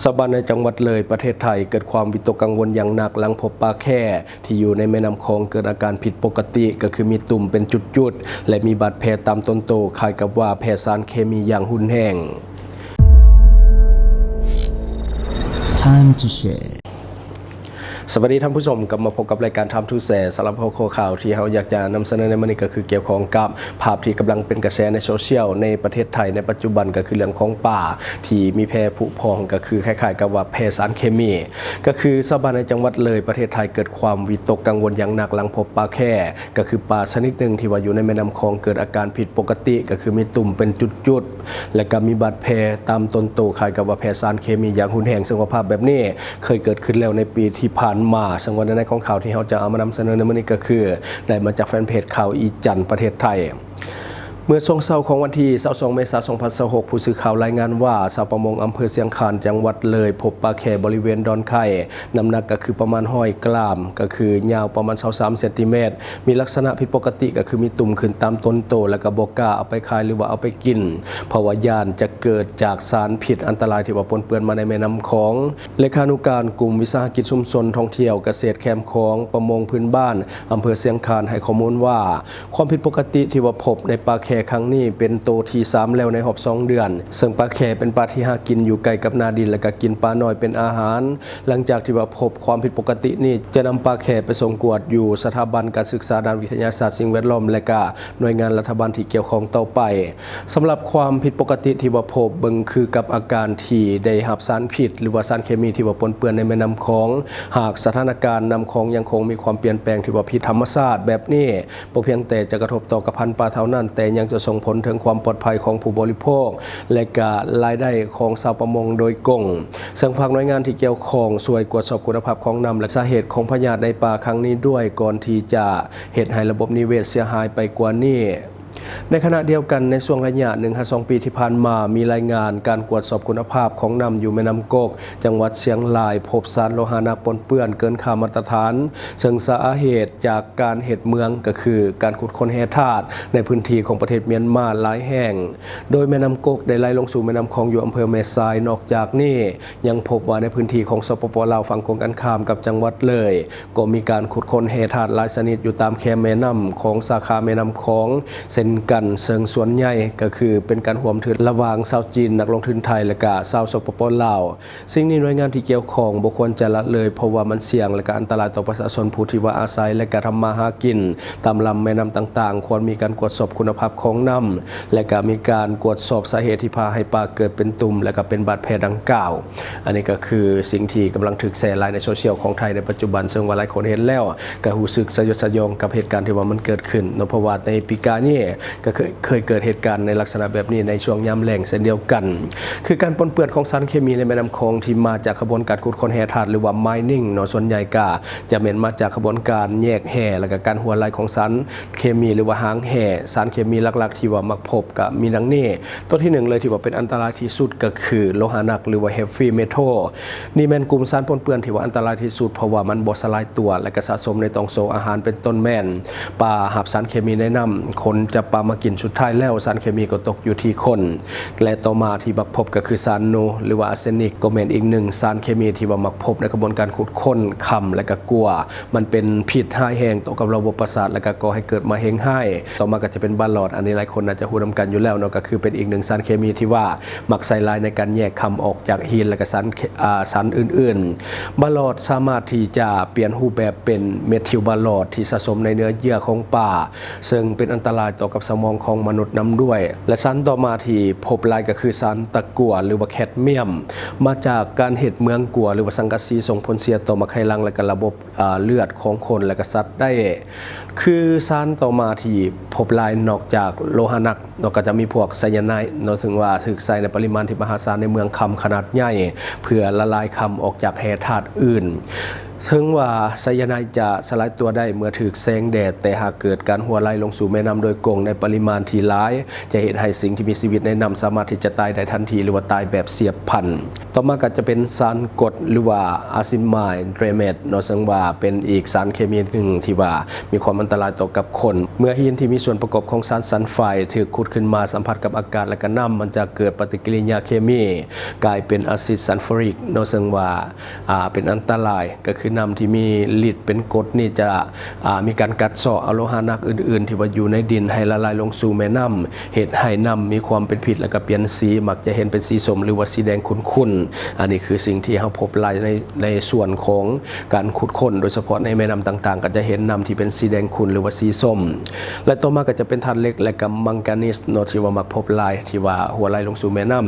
ຊາວບ້ານໃນຈັງຫວັດເລີຍ ປະເທດໄທ ເກີດຄວາມວິຕົກກັງວົນຢ່າງໜັກ ຫຼັງພົບປາແຄທີ່ຢູ່ໃນແມ່ນ້ຳຂອງເກີດອາການຜິດປົກກະຕິ ກໍຄືມີຕຸ່ມເປັນຈຸດໆ ແລະ ມີບາດແຜຕາມຕົນໂຕ ຄ້າຍກັບວ່າແພ້ສານເຄມີຢ່າງຮຸນແຮງ. Time to share. ສະຫວັດດີທ່ານຜູ້ຊົມ, ກັບມາພົບກັບລາຍການ Time to Share. ສຳລັບຫົວຂໍ້ຂ່າວທີ່ເຮົາຢາກຈະນຳສະເໜີໃນມື້ນີ້ ກໍຄືກ່ຽວຂ້ອງກັບພາບທີ່ກຳລັງເປັນກະແສໃນໂຊຊຽວໃນປະເທດໄທໃນປັດຈຸບັນ ກໍຄືເລື່ອງຂອງປາທີ່ມີແພ້ຜຸພອງ ກໍຄືຄ້າຍໆກັບວ່າແພ້ສານເຄມີ. ກໍຄືຊາວບ້ານໃນຈັງຫວັດເລີຍ ປະເທດໄທ ເກີດຄວາມວິຕົກກັງວົນຢ່າງໜັກ ຫຼັງພົບປາແຄ ກໍຄືປາຊະນິດໜຶ່ງທີ່ວ່າຢູ່ໃນແມ່ນ້ຳຂອງເກີດອາການຜິດປົກກະຕິ ກໍຄືມີຕຸ່ມເປັນຈຸດໆ ແລະ ກໍມີບາດແຜຕາມຕົນໂຕ ຄ້າຍກັບວ່າແພ້ສານເຄມີຢ່າງຮຸນແຮງ, ເຊິ່ງວ່າພາບແບບນີ້ເຄີຍເກີດຂຶ້ນແລ້ວໃນປີທີ່ຜ່ານມາ. ເຊິ່ງວ່າໃນໃນຂອງຂ່າວທີ່ເຮົາຈະເອົາມານຳສະເໜີໃນມື້ນີ້ ກໍຄືໄດ້ມາຈາກແຟນເພຈຂ່າວອີຈັນປະເທດໄທ. ເມື່ອຊ່ວງເຊົ້າຂອງວັນທີຊາວສອງ ເມສາ ສອງພັນຊາວຫົກ ຜູ້ສື່ຂ່າວລາຍງານວ່າ ຊາວປະມົງອຳເພີສຽງຄານ ຈັງຫວັດເລີຍ ພົບປາແຄບໍລິເວນດອນໄຂ່ ນ້ຳໜັກກໍຄືປະມານຮ້ອຍກຣາມ, ກໍຄືຍາວປະມານຊາວສາມເຊັນຕີແມັດ, ມີລັກສະນະຜິດປົກກະຕິ ກໍຄືມີຕຸ່ມຂຶ້ນຕາມຕົ້ນໂຕ ແລ້ວກໍບໍ່ກ້າເອົາໄປຂາຍ ຫຼືວ່າເອົາໄປກິນ ເພາະວ່າຢ້ານຈະເກີດຈາກສານພິດອັນຕະລາຍທີ່ວ່າປົນເປື້ອນມາໃນແມ່ນ້ຳຂອງ. ເລຂານຸການກຸ່ມວິສາຫະກິດຊຸມຊົນທ່ອງທ່ຽວກະເສດແຄມຂອງ ປະມົງພື້ນບ້ານ ອຳເພີຊຽງຄານ ໃຫ້ຂໍ້ມູນວ່າ ຄວາມຜິດປົກກະຕິທີ່ວ່າພົບໃນປາແຄຄັ້ງນີ້ເປັນໂຕທີສາມແລ້ວໃນຮອບສອງເດືອນ, ເຊິ່ງປາແຄເປັນປາທີ່ຫາກິນຢູ່ໃກ້ກັບນາດິນ ແລະ ກໍກິນປານ້ອຍເປັນອາຫານ. ຫຼັງຈາກທີ່ວ່າພົບຄວາມຜິດປົກກະຕິນີ້ ຈະນຳປາແຄໄປສົ່ງກວດຢູ່ສະຖາບັນການສຶກສາດ້ານວິທະຍາສາດສິ່ງແວດລ້ອມ ແລະ ກະໜ່ວຍງານລັດຖະບານທີ່ກ່ຽວຂ້ອງຕໍ່ໄປ. ສຳລັບຄວາມຜິດປົກກະຕິທີ່ວ່າພົບ ເບິ່ງຄືກັບອາການທີ່ໄດ້ຮັບສານພິດ ຫຼືວ່າສານເຄມີທີ່ວ່າປົນເປື້ອນໃນແມ່ນ້ຳຂອງ. ຫາກສະຖານະການນ້ຳຂອງຍັງຄົງມີຄວາມປ່ຽນແປງທີ່ວ່າຜິດທຳມະຊາດແບບນີ້, ບໍ່ພຽງແຕ່ຈະກະທົບຕໍ່ກັບພັນປາເທົ່ານັ້ນ, ແຕ່ຍັງຈະສົ່ງຜົນເຖິງຄວາມປອດໄພຂອງຜູ້ບໍລິໂພກ ແລະ ກະລາຍໄດ້ຂອງຊາວປະມົງໂດຍກົງ. ເຊິ່ງຝາກໜ່ວຍງານທີ່ກ່ຽວຂ້ອງຊ່ວຍກວດສອບຄຸນນະພາບຂອງນ້ຳ ແລະ ສາເຫດຂອງພະຍາດໃນປາຄັ້ງນີ້ດ້ວຍ, ກ່ອນທີ່ຈະເຮັດໃຫ້ລະບົບນິເວດເສຍຫາຍໄປກວ່ານີ້. ໃນຂະນະດຽວກັນ, ໃນຊ່ວງໄລຍະໜຶ່ງຫາສອງປີທີ່ຜ່ານມາ, ມີລາຍງານການກວດສອບຄຸນນະພາບຂອງນ້ຳຢູ່ແມ່ນ້ຳກົກ ຈັງຫວັດຊຽງລາຍ ພົບສານໂລຫະໜັກປົນເປື້ອນເກີນຄ່າມາດຕະຖານ, ເຊິ່ງສາເຫດຈາກການເຮັດເມືອງ ກໍຄືການຂຸດຄົ້ນແຮ່ທາດໃນພື້ນທີ່ຂອງປະເທດມຽນມາຫຼາຍແຫ່ງ, ໂດຍແມ່ນ້ຳກົກໄດ້ໄຫຼລົງສູ່ແມ່ນ້ຳຂອງຢູ່ອຳເພີແມ່ສາຍ. ນອກຈາກນີ້ ຍັງພົບວ່າໃນພື້ນທີ່ຂອງ ສປປ ລາວ ຝັ່ງກົງກັນຂ້າມກັບຈັງຫວັດເລີຍ ກໍມີການຂຸດຄົ້ນແຮ່ທາດຫຼາຍຊະນິດຢູ່ຕາມແຄມແມ່ນ້ຳຂອງສາຂາແມ່ນ້ຳຂອງເຊັ່ນກັນ, ເຊິ່ງສ່ວນໃຫຍ່ກໍຄືເປັນການຮ່ວມທຶນລະຫວ່າງຊາວຈີນ, ນັກລົງທຶນໄທ ແລະ ກະຊາວ ສປປ ລາວ. ສິ່ງນີ້ໜ່ວຍງານທີ່ກ່ຽວຂ້ອງບໍ່ຄວນຈະລະເລີຍ, ເພາະວ່າມັນສ່ຽງ ແລະ ກະອັນຕະລາຍຕໍ່ປະຊາຊົນຜູ້ທີ່ວ່າອາໄສ ແລະ ກະທຳມາຫາກິນຕາມລຳແມ່ນ້ຳຕ່າງໆ. ຄວນມີການກວດສອບຄຸນນະພາບຂອງນ້ຳ ແລະ ກະມີການກວດສອບສາເຫດທີ່ພາໃຫ້ປາເກີດເປັນຕຸ່ມ ແລະ ກະເປັນບາດແຜດັ່ງກ່າວ. ອັນນີ້ກໍຄືສິ່ງທີ່ກຳລັງຖືກແຊຫຼາຍໃນໂຊຊຽວຂອງໄທໃນປັດຈຸບັນ, ເຊິ່ງວ່າຫຼາຍຄົນເຫັນແລ້ວກໍຮູ້ສຶກສະຍົດສະຫຍອງກັບເຫດການທີ່ວ່າມັນເກີດຂຶ້ນເນາະ, ເພາະວ່າໃນປີກາຍນີ້ກໍເຄີຍ ເຄີຍເກີດເຫດການໃນລັກສະນະແບບນີ້ໃນຊ່ວງຍາມແລ້ງເຊັ່ນດຽວກັນ. ຄືການປົນເປື້ອນຂອງສານເຄມີໃນແມ່ນ້ຳຂອງທີ່ມາຈາກຂະບວນການຂຸດຄົ້ນແຮ່ທາດ ຫຼືວ່າ mining ເນາະ, ສ່ວນໃຫຍ່ກໍຈະແມ່ນມາຈາກຂະບວນການແຍກແຮ່ ແລ້ວກໍການຮົ່ວໄຫຼຂອງສານ ເຄມີ ຫຼືວ່າຮາງແຮ່. ສານເຄມີຫຼັກໆທີ່ວ່າມັກພົບກະມີດັ່ງນີ້. ຕົວທີໜຶ່ງເລີຍທີ່ວ່າເປັນອັນຕະລາຍທີ່ສຸດກໍຄືໂລຫະໜັກ ຫຼືວ່າ heavy metal. ນີ້ແມ່ນກຸ່ມສານປົນເປື້ອນທີ່ວ່າອັນຕະລາຍທີ່ສຸດ, ເພາະວ່າມັນບໍ່ສະຫຼາຍຕົວ ແລະ ກະສະສົມໃນຕ່ອງໂສ້ອາຫານ, ເປັນຕົ້ນແມ່ນປາຮັບສານເຄມີໃນນ້ຳ, ຄົນຈັບປາມາກິນ, ສຸດທ້າຍແລ້ວສານເຄມີກໍຕົກຢູ່ທີ່ຄົນ. ແລະ ຕໍ່ມາທີ່ມັກພົບກໍຄືສານນູ ຫຼືວ່າອາເຊນິກ, ກໍແມ່ນອີກໜຶ່ງສານເຄມີທີ່ວ່າມັກພົບໃນຂະບວນການຂຸດຄົ້ນຄຳ ແລະ ກະກົວ. ມັນເປັນພິດຮ້າຍແຮງຕໍ່ກັບລະບົບປະສາດ ແລະ ກະກໍ່ໃຫ້ເກີດມະເຮັງຮ້າຍ. ຕໍ່ມາກະຈະເປັນບາຫຼອດ, ອັນນີ້ຫຼາຍຄົນໜ້າຈະຮູ້ນຳກັນຢູ່ແລ້ວເນາະ, ກະຄືເປັນອີກໜຶ່ງສານເຄມີທີ່ວ່າມັກໃຊ້ຫຼາຍໃນການແຍກຄຳອອກຈາກຫີນ ແລະ ກະສານເຄ ອາ ສານອື່ນໆ. ບາຫຼອດສາມາດທີ່ຈະປ່ຽນຮູບແບບເປັນເມັດທິວບາຫຼອດທີ່ສະສົມໃນເນື້ອເຍື່ອຂອງປາ, ເຊິ່ງເປັນອັນຕະລາຍຕໍ່ກັບສະໝອງຂອງມະນຸດນຳດ້ວຍ. ແລະ ສານຕໍ່ມາທີ່ພົບຫຼາຍກໍຄືສານຕະກົ່ວ ຫຼືວ່າແຄດມຽມ, ມາຈາກການເຮັດເມືອງກົ່ວ ຫຼືວ່າສັງກະສີ, ສົ່ງຜົນເສຍຕໍ່ໝາກໄຂ່ຫຼັງ ແລະ ກະລະບົບ ອາ ເລືອດຂອງຄົນ ແລະ ກະສັດໄດ້. ຄືສານຕໍ່ມາທີ່ພົບຫຼາຍນອກຈາກໂລຫະໜັກເນາະ ກໍຈະມີພວກໄຊຍາໄນເນາະ, ເຊິ່ງວ່າຖືກໃສ່ໃນປະລິມານທີ່ມະຫາສານໃນເມືອງຄຳຂະໜາດໃຫຍ່ ເພື່ອລະລາຍຄຳອອກຈາກແຮ່ທາດອື່ນ. ເຖິງວ່າໄຊຍາໄນຈະສະຫຼາຍຕົວໄດ້ເມື່ອຖືກແສງແດດ, ແຕ່ຫາກເກີດການຮົ່ວໄຫຼລົງສູ່ແມ່ນ້ຳໂດຍກົງໃນປະລິມານທີ່ຫຼາຍ, ຈະເຮັດໃຫ້ສິ່ງທີ່ມີຊີວິດໃນນ້ຳສາມາດທີ່ຈະຕາຍໄດ້ທັນທີ ຫຼືວ່າຕາຍແບບເສຍບພັນ. ຕໍ່ມາກໍຈະເປັນສານກົດ ຫຼືວ່າ acid mine drainage ເນາະ, ເຊິ່ງວ່າເປັນອີກສານເຄມີໜຶ່ງທີ່ວ່າມີຄວາມອັນຕະລາຍຕໍ່ກັບຄົນ. ເມື່ອຫີນທີ່ມີສ່ວນປະກອບຂອງສານຊັນໄຟຖືກຂຸດຂຶ້ນມາສຳຜັດກັບອາກາດ ແລະ ກະນ້ຳ, ມັນຈະເກີດປະຕິກິລິຍາເຄມີ ກາຍເປັນອາຊິດຊັນຟອຣິກເນາະ, ເຊິ່ງວ່າ ອ່າ ເປັນອັນຕະລາຍ, ກໍຄືນ້ຳທີ່ມີລິດເປັນກົດນີ້ຈະ ອ່າ ມີການກັດເຊາະເອົາໂລຫະໜັກອື່ນໆທີ່ວ່າຢູ່ໃນດິນໃຫ້ລະລາຍລົງສູ່ແມ່ນ້ຳ, ເຮັດໃຫ້ນ້ຳມີຄວາມເປັນພິດ ແລະ ກໍປ່ຽນສີ, ມັກຈະເຫັນເປັນສີສົ້ມ ຫຼືວ່າສີແດງຂຸ່ນໆ. ອັນນີ້ຄືສິ່ງທີ່ເຮົາພົບຫຼາຍໃນ ໃນສ່ວນຂອງການຂຸດຄົ້ນ, ໂດຍສະເພາະໃນແມ່ນ້ຳຕ່າງໆ ກໍຈະເຫັນນ້ຳທີ່ເປັນສີແດງຂຸ່ນ ຫຼືວ່າສີສົ້ມ. ແລະ ຕໍ່ມາກໍຈະເປັນທາດເຫຼັກ ແລະ ກໍມັງການີສເນາະ ທີ່ວ່າມັກພົບຫຼາຍ ທີ່ວ່າຮົ່ວໄຫຼລົງສູ່ແມ່ນ້ຳ.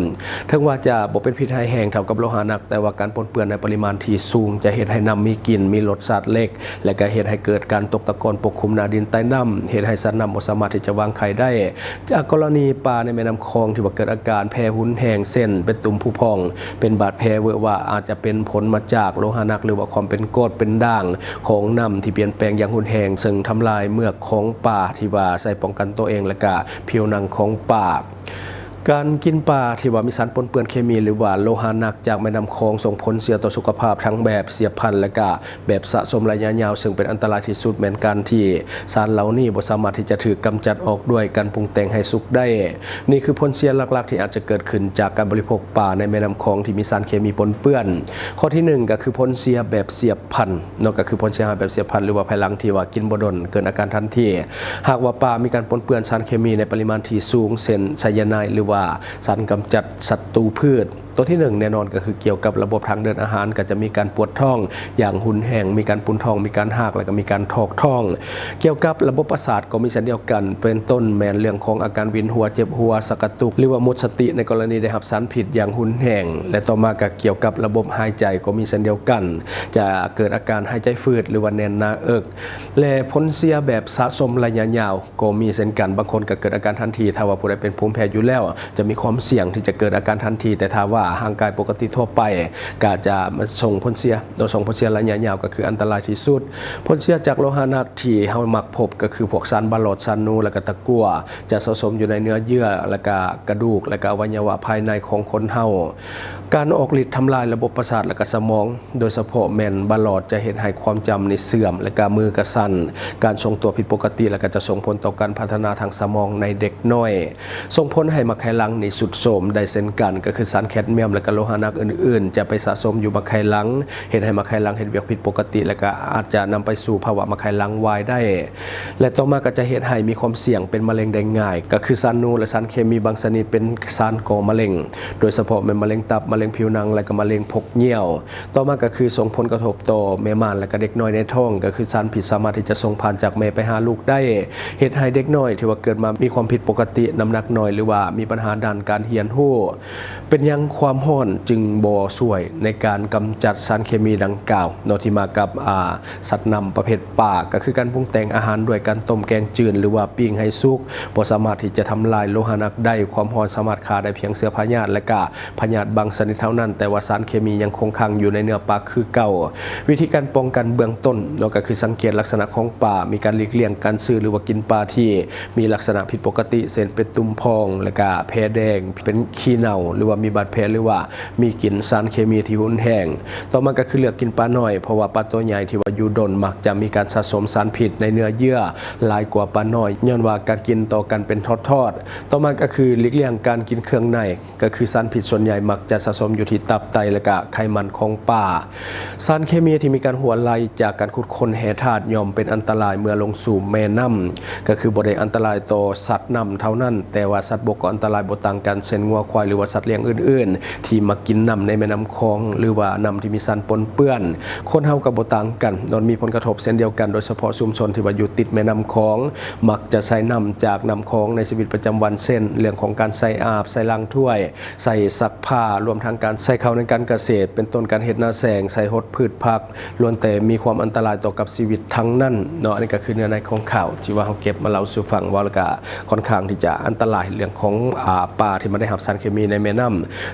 ເຖິງວ່າຈະບໍ່ເປັນພິດຮ້າຍແຮງເທົ່າກັບໂລຫະໜັກ, ແຕ່ວ່າການປົນເປື້ອນໃນປະລິມານທີ່ສູງຈະເຮັດໃຫ້ນ້ຳມີກິ່ນ, ມີລົດຊາດເຫຼັກ, ແລະ ກໍເຮັດໃຫ້ເກີດການຕົກຕະກອນປົກຄຸມໜ້າດິນໃຕ້ນ້ຳ, ເຮັດໃຫ້ສັດນ້ຳບໍ່ສາມາດທີ່ຈະວາງໄຂ່ໄດ້. ຈາກກໍລະນີປາໃນແມ່ນ້ຳຂອງທີ່ວ່າເກີດອາການແພ້ຮຸນແຮງ ເຊັ່ນ ເປັນຕຸ່ມຜຸພອງ, ເປັນບາດແຜເວອະຫວະ, ອາດຈະເປັນຜົນມາຈາກໂລຫະໜັກ ຫຼືວ່າຄວາມເປັນກອດເປັນດ່າງຂອງນ້ຳທີ່ປ່ຽນແປງຢ່າງຮຸນແຮງ, ເຊິ່ງທຳລາຍເມືອກຂອງປາທີ່ວ່າໃຊ້ປ້ອງກັນຕົວເອງ ແລະ ກະຜິວໜັງຂອງປາ. ການກິນປາທີ່ວ່າມີສານປົນເປື້ອນເຄມີ ຫຼືວ່າໂລຫະໜັກຈາກແມ່ນ້ຳຂອງ ສົ່ງຜົນເສຍຕໍ່ສຸຂະພາບທັງແບບສຽບພັນ ແລະ ກະແບບສະສົມໄລຍະຍາວ, ເຊິ່ງເປັນອັນຕະລາຍທີ່ສຸດແມ່ນການທີ່ສານເຫຼົ່ານີ້ບໍ່ສາມາດທີ່ຈະຖືກກຳຈັດອອກດ້ວຍການປຸງແຕ່ງໃຫ້ສຸກໄດ້. ນີ້ຄືຜົນເສຍຫຼັກໆທີ່ອາດຈະເກີດຂຶ້ນຈາກການບໍລິໂພກປາໃນແມ່ນ້ຳຂອງທີ່ມີສານເຄມີປົນເປື້ອນ. ຂໍ້ທີໜຶ່ງ ກໍຄືຜົນເສຍແບບສຽບພັນເນາະ, ກໍຄືຜົນເສຍຫາຍແບບສຽບພັນ ຫຼືວ່າພາຍຫຼັງທີ່ວ່າກິນບໍ່ດົນ ເກີດອາການທັນທີ. ຫາກວ່າປາມີການປົນເປື້ອນສານເຄມີໃນປະລິມານທີ່ສູງ ເຊັ່ນ ໄຊຍາໄນ ຫຼືວ່າສານກຳຈັດສັດຕູພືດ. ຕົວທີໜຶ່ງ ແນ່ນອນກໍຄືກ່ຽວກັບລະບົບທາງເດີນອາຫານ, ກໍຈະມີການປວດທ້ອງຢ່າງຮຸນແຮງ, ມີການປຸ້ນທ້ອງ, ມີການຮາກ ແລະ ກໍມີການຖອກທ້ອງ. ກ່ຽວກັບລະບົບປະສາດກໍມີເຊັ່ນດຽວກັນ, ເປັນຕົ້ນແມ່ນເລື່ອງຂອງອາການວິນຫົວ, ເຈັບຫົວ, ສະກະຕຸກ ຫຼືວ່າໝົດສະຕິໃນກໍລະນີໄດ້ຮັບສານພິດຢ່າງຮຸນແຮງ ແລະ ຕໍ່ມາກໍກ່ຽວກັບລະບົບຫາຍໃຈກໍມີເຊັ່ນດຽວກັນ, ຈະເກີດອາການຫາຍໃຈຝືດ ຫຼືວ່າແໜ້ນໜ້າເອິກ. ແລະ ຜົນເສຍແບບສະສົມໄລຍະຍາວກໍມີເຊັ່ນກັນ, ບາງຄົນກໍເກີດອາການທັນທີ. ຖ້າວ່າຜູ້ໃດເປັນພູມແພ້ຢູ່ແລ້ວ ຈະມີຄວາມສ່ຽງທີ່ຈະເກີດອາການທັນທີ, ແຕ່ຖ້າວ່າຮ່າງກາຍປົກກະຕິທົ່ວໄປ ກໍຈະມາສົ່ງຜົນເສຍ, ເນາະ, ສົ່ງຜົນເສຍໄລຍະຍາວ ກໍຄືອັນຕະລາຍທີ່ສຸດ. ຜົນເສຍຈາກໂລຫະໜັກທີ່ເຮົາມັກພົບກໍຄືພວກສານບາຫຼອດ, ສານນູ ແລະ ກະຕະກົ່ວ ຈະສະສົມຢູ່ໃນເນື້ອເຍື່ອ ແລະ ກະກະດູກ ແລະ ກະອະໄວຍະວະພາຍໃນຂອງຄົນເຮົາ. ການອອກລິດທຳລາຍລະບົບປະສາດ ແລະ ກະສະໝອງ, ໂດຍສະເພາະແມ່ນບາຫຼອດຈະເຮັດໃຫ້ຄວາມຈຳນີ້ເສື່ອມ ແລະ ກະມືກະສັ່ນ, ການຊົງຕົວຜິດປົກກະຕິ ແລະ ກະຈະສົ່ງຜົນຕໍ່ການພັດທະນາທາງສະໝອງໃນເດັກນ້ອຍ. ສົ່ງຜົນໃຫ້ໝາກໄຂ່ຫຼັງນີ້ຊຸດໂຊມໄດ້ເຊັ່ນກັນ, ກໍຄືສານແຄດມຽມ ແລະ ກະໂລຫະໜັກອື່ນໆ ຈະໄປສະສົມຢູ່ໝາກໄຂ່ຫຼັງ, ເຮັດໃຫ້ໝາກໄຂ່ຫຼັງເຮັດວຽກຜິດປົກກະຕິ ແລະ ກະອາດຈະນຳໄປສູ່ພາວະໝາກໄຂ່ຫຼັງວາຍໄດ້. ແລະ ຕໍ່ມາກໍຈະເຮັດໃຫ້ມີຄວາມສ່ຽງເປັນມະເຮັງໄດ້ງ່າຍ, ກໍຄືສານນູ ແລະ ສານເຄມີບາງຊະນິດເປັນສານກໍ່ມະເຮັງ, ໂດຍສະເພາະແມ່ນມະເຮັງຕັບ, ມະເຮັງຜິວໜັງ ແລະ ກໍມະເຮັງພົກຍ່ຽວ. ຕໍ່ມາກໍຄືສົ່ງຜົນກະທົບຕໍ່ແມ່ມ່ານ ແລະ ກໍເດັກນ້ອຍໃນທ້ອງ, ກໍຄືສານພິດສາມາດທີ່ຈະສົ່ງຜ່ານຈາກແມ່ໄປຫາລູກໄດ້, ເຮັດໃຫ້ເດັກນ້ອຍທີ່ວ່າເກີດມາມີຄວາມຜິດປົກກະຕິ, ນ້ຳໜັກໜ້ອຍ ຫຼືວ່າມີບັນຫາດ້ານການຮຽນຮູ້. ເປັນຫຍັງຄວາມຮ້ອນຈຶ່ງບໍ່ຊ່ວຍໃນການກຳຈັດສານເຄມີດັ່ງກ່າວເນາະ ທີ່ມາກັບ ອາ ສັດນ້ຳປະເພດປາ? ກໍຄືການປຸງແຕ່ງອາຫານດ້ວຍການຕົ້ມ, ແກງຈືນ ຫຼືວ່າປີ້ງໃຫ້ສຸກ ບໍ່ສາມາດທີ່ຈະທຳລາຍໂລຫະໜັກໄດ້. ຄວາມຮ້ອນສາມາດຂ້າໄດ້ພຽງເຊື້ອພະຍາດ ແລະກະພະຍາດບາງຊະນິດເທົ່ານັ້ນ, ແຕ່ວ່າສານເຄມີຍັງຄົງຄ້າງຢູ່ໃນເນື້ອປາຄືເກົ່າ. ວິທີການປ້ອງກັນເບື້ອງຕົ້ນເນາະ ກໍຄືສັງເກດລັກສະນະຂອງປາ, ມີການຫຼີກລ່ຽງການຊື້ ຫຼືວ່າກິນປາທີ່ ມີລັກສະນະຜິດປົກກະຕິ ເຊັ່ນ ເປັນຕຸ່ມພອງ ແລະກະແຜແດງ, ເປັນຂີ້ເນົ່າ ຫຼືວ່າມີບາດແຜ ຫຼືວ່າມີກິ່ນສານເຄມີທີ່ຮຸນແຮງ. ຕໍ່ມາກໍຄືເລືອກກິນປານ້ອຍ, ເພາະວ່າປາຕົວໃຫຍ່ທີ່ວ່າຢູ່ດົນມັກຈະມີການສະສົມສານພິດໃນເນື້ອເຍື່ອຫຼາຍກວ່າປານ້ອຍ, ຍ້ອນວ່າການກິນຕໍ່ກັນເປັນທອດໆ. ຕໍ່ມາກໍຄືຫຼີກລ່ຽງການກິນເຄື່ອງໃນ, ກໍຄືສານພິດສ່ວນໃຫຍ່ມັກຈະສະສົມຢູ່ທີ່ຕັບ, ໄຕ ແລະກະໄຂມັນຂອງປາ. ສານເຄມີທີ່ມີການຮົ່ວໄຫຼຈາກການຂຸດຄົ້ນແຮ່ທາດຍ່ອມເປັນອັນຕະລາຍເມື່ອລົງສູ່ແມ່ນ້ຳ, ກໍຄືບໍ່ໄດ້ອັນຕະລາຍຕໍ່ສັດນ້ຳເທົ່ານັ້ນ, ແຕ່ວ່າສັດບົກກໍອັນຕະລາຍບໍ່ຕ່າງກັນ, ເຊັ່ນ ງົວ, ຄວາຍ ຫຼືວ່າສັດລ້ຽງອື່ນໆ ທີ່ມັກກິນນ້ຳໃນແມ່ນ້ຳຂອງ ຫຼືວ່ານ້ຳທີ່ມີສານປົນເປື້ອນ. ຄົນເຮົາກໍບໍ່ຕ່າງກັນເນາະ, ມີຜົນກະທົບເຊັ່ນດຽວກັນ, ໂດຍສະເພາະຊຸມຊົນທີ່ວ່າຢູ່ຕິດແມ່ນ້ຳຂອງ ມັກຈະໃຊ້ນ້ຳຈາກນ້ຳຂອງໃນຊີວິດປະຈຳວັນ, ເຊັ່ນ ເລື່ອງຂອງການໃຊ້ອາບ, ໃຊ້ລ້າງຖ້ວຍ, ໃຊ້ຊັກຜ້າ, ລວມທັງການໃຊ້ເຂົ້າໃນການກະເສດ ເປັນຕົ້ນການເຮັດນາແຊງ, ໃຊ້ຫົດພືດຜັກ, ລ້ວນແຕ່ມີຄວາມອັນຕະລາຍຕໍ່ກັບຊີວິດທັງນັ້ນເນາະ. ອັນນີ້ກໍຄືເນື້ອໃນຂອງຂ່າວທີ່ວ່າເຮົາເກັບມາເລົ່າສູ່ຟັງ ເວົ້າແລ້ວກໍຄ່ອນຂ້າງທີ່ຈະອັນຕະລາຍເລື່ອງຂອງ ອາ ປາທີ່ມັນໄດ້ຮັບສານເຄມີໃນແມ່ນ້ຳ.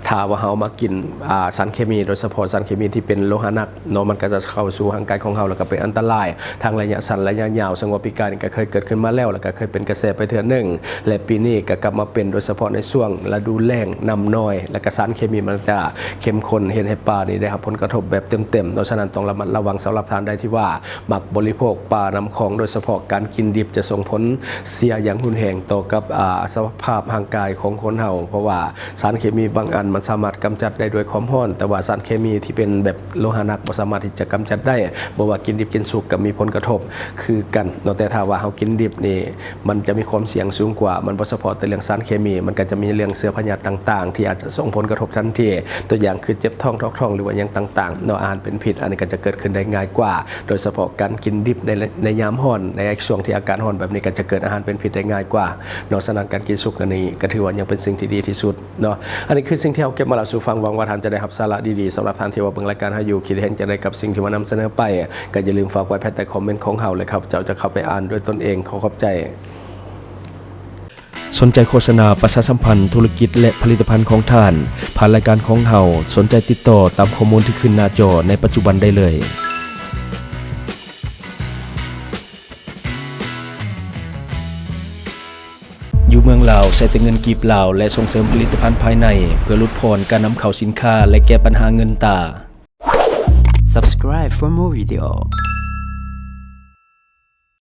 ຖ້ ຖ້າວ່າເຮົາມາກິນ ອາ ສານເຄມີ ໂດຍສະເພາະສານເຄມີທີ່ເປັນໂລຫະໜັກເນາະ ມັນກໍຈະເຂົ້າສູ່ຮ່າງກາຍຂອງເຮົາ ແລ້ວກໍເປັນອັນຕະລາຍທັງໄລຍະສັ້ນ ໄລຍະຍາວ. ເຊິ່ງວ່າປີກາຍນີ້ກໍເຄີຍເກີດຂຶ້ນມາແລ້ວ ແລ້ວກໍເຄີຍເປັນກະແສໄປເທື່ອໜຶ່ງ ແລະ ປີນີ້ກໍກັບມາເປັນ ໂດຍສະເພາະໃນຊ່ວງລະດູແລ້ງນ້ຳນ້ອຍ ແລ້ວກໍສານເຄມີມັນຈະເຂັ້ມຂຸ້ນ ເຮັດໃຫ້ປານີ້ໄດ້ຮັບຜົນກະທົບແບບເຕັມໆເນາະ. ສະນັ້ນຕ້ອງລະມັດລະວັງສຳລັບທ່ານໃດທີ່ວ່າມັກບໍລິໂພກປານ້ຳຂອງ ໂດຍສະເພາະການກິນດິບຈະສົ່ງຜົນເສຍຢ່າງຮຸນແຮງຕໍ່ກັບ ອາ ສະພາບຮ່າງກາຍຂອງຄົນເຮົາ ເພາະວ່າ ສານເຄມີບາງອັນມັນສາມາດກຳຈັດໄດ້ດ້ວຍຄວາມຮ້ອນ, ແຕ່ວ່າສານເຄມີທີ່ເປັນແບບໂລຫະໜັກບໍ່ສາມາດທີ່ຈະກຳຈັດໄດ້, ບໍ່ວ່າກິນດິບກິນສຸກກໍມີຜົນກະທົບຄືກັນເນາະ. ແຕ່ຖ້າວ່າເຮົາກິນດິບນີ້ ມັນຈະມີຄວາມສ່ຽງສູງກວ່າ, ມັນບໍ່ສະເພາະແຕ່ເລື່ອງສານເຄມີ, ມັນກໍຈະມີເລື່ອງເຊື້ອພະຍາດຕ່າງໆ ທີ່ອາດຈະສົ່ງຜົນກະທົບທັນທີ, ຕົວຢ່າງຄືເຈັບທ້ອງ, ຖອກທ້ອງ ຫຼືວ່າຫຍັງຕ່າງໆເນາະ. ອາຫານເປັນພິດ ອັນນີ້ກໍຈະເກີດຂຶ້ນໄດ້ງ່າຍກວ່າ, ໂດຍສະເພາະການກິນດິບໃນ ໃນຍາມຮ້ອນ, ໃນຊ່ວງທີ່ອາກາດຮ້ອນແບບນີ້ ກໍຈະເກີດອາຫານເປັນພິດໄດ້ງ່າຍກວ່າເນາະ. ສະນັ້ນ ການກິນສຸກອັນນີ້ກໍຖືວ່າຍັງເປັນສິ່ງທີ່ດີທີ່ສຸດ ເນາະ. ອັນນີ້ຄືສິ່ງທີ່ເຮົາເກັບມາເລົ່າສູ່ຟັງ. ຫວັງວ່າທ່ານຈະໄດ້ຮັບສາລະດີໆ. ສຳລັບທ່ານທີ່ວ່າເບິ່ງລາຍການເຮົາຢູ່ ຄິດເຫັນຈັ່ງໃດກັບສິ່ງທີ່ວ່ານຳສະເໜີໄປ ກໍຢ່າລືມຝາກໄວ້ພາຍໃຕ້ຄອມເມັນຂອງເຮົາ ແລະ ຂ້າພະເຈົ້າຈະເຂົ້າໄປອ່ານດ້ວຍຕົນເອງ. ຂໍຂອບໃຈ. ສົນໃຈໂຄສະນາປະຊາສຳພັນທຸລະກິດ ແລະ ຜະລິດຕະພັນຂອງທ່ານ ຜ່ານລາຍການຂອງເຮົາ, ສົນໃຈຕິດຕໍ່ຕາມຂໍ້ມູນທີ່ຂຶ້ນໜ້າຈໍໃນປັດຈຸບັນໄດ້ເລີຍ. ຢູ່ເມືອງລາວ ໃຊ້ແຕ່ເງິນກີບລາວ ແລະ ສົ່ງເສີມຜະລິດຕະພັນພາຍໃນ ເພື່ອຫຼຸດຜ່ອນການນຳເຂົ້າສິນຄ້າ ແລະ ແກ້ບັນຫາເງິນຕາ. Subscribe for more video.